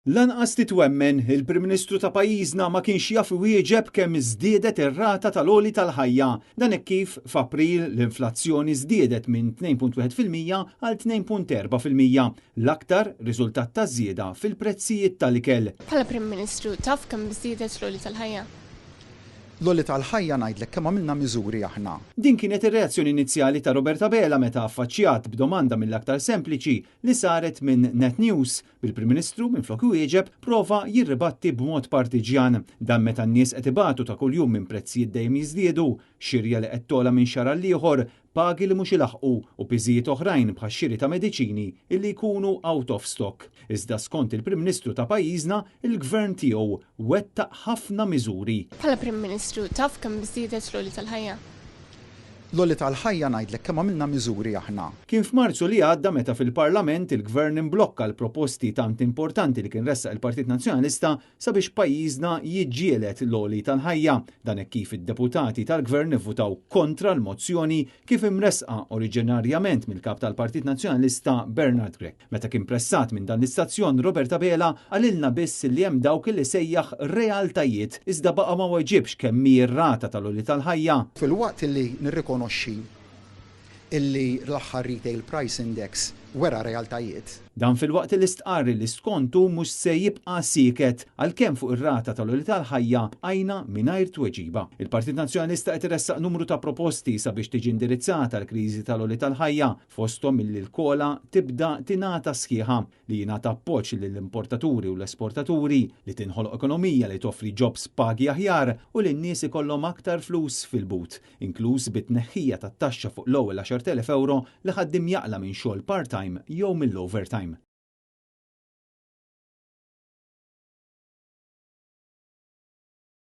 Lanqas titwemmen, il-Prim Ministru ta' pajjiżna ma kienx jaf iwieġeb kemm żdiedet ir-rata tal-għoli tal-ħajja. Dan hekk kif f'April l-inflazzjoni żdiedet minn 2.1% għal 2.4%, l-aktar riżultat ta' żieda fil-prezzijiet tal-ikel. Bħala Prim Ministru taf kemm żdiedet l-għoli tal-ħajja? L-għoli tal-ħajja ngħidlek kemm għamilna miżuri aħna. Din kienet ir-reazzjoni inizjali ta' Robert Abela meta affaċċjat b'domanda mill-aktar sempliċi li saret minn Net News, bil-Prim Ministru minflok iwieġeb prova jirribatti b'mod partiġjan. Dan meta n-nies qed ibatu ta' kuljum minn prezzijiet dejjem jiżdiedu, xirja li qed togħla minn xahar għal ieħor, pagi li mhux ilaħħqu u piżijiet oħrajn bħax-xiri ta' mediċini illi jkunu out of stock. Iżda skont il-Prim Ministru ta' pajjiżna, il-Gvern tiegħu wettaq ħafna miżuri. Bħala Prim Ministru taf kemm żdiedet l-għoli tal-ħajja? L-għoli tal-ħajja ngħidlek kemm għamilna miżuri aħna. Kien f'Marzu li għadda meta fil-Parlament il-Gvern imblokka l-proposti tant importanti li kien ressaq il-Partit Nazzjonalista sabiex pajjiżna jiġġieled l-għoli tal-ħajja. Dan hekk kif id-deputati tal-Gvern ivvutaw kontra l-mozzjoni kif imressqa oriġinarjament mill-Kap tal-Partit Nazzjonalista Bernard Grech. Meta kien pressat minn dan l-istazzjon, Robert Abela qalilna biss li hemm dawk li sejjaħ realtajiet, iżda baqa' ma weġibx kemm hi r-rata tal-għoli tal-ħajja. Filwaqt li nirrikonoxxi illi l-aħħar Retail Price Index wera realtajiet. Dan filwaqt li stqarr li skontu mhux se jibqa' sieket għalkemm fuq ir-rata tal-għoli tal-ħajja bqajna mingħajr tweġiba. Il-Partit Nazzjonalista qed iressaq numru ta' proposti sabiex tiġi indirizzata l-kriżi tal-għoli tal-ħajja, fosthom illi l-COLA tibda tingħata sħiħa, li jingħata appoġġ lill-importaturi u l-esportaturi, li tinħoloq ekonomija li toffri jobs b'pagi aħjar u li n-nies ikollhom aktar flus fil-but, inkluż bit-tneħħija tat-taxxa fuq l-ewwel €10,000 li ħaddiem jaqla' minn xogħol part-time jew mill-overtime.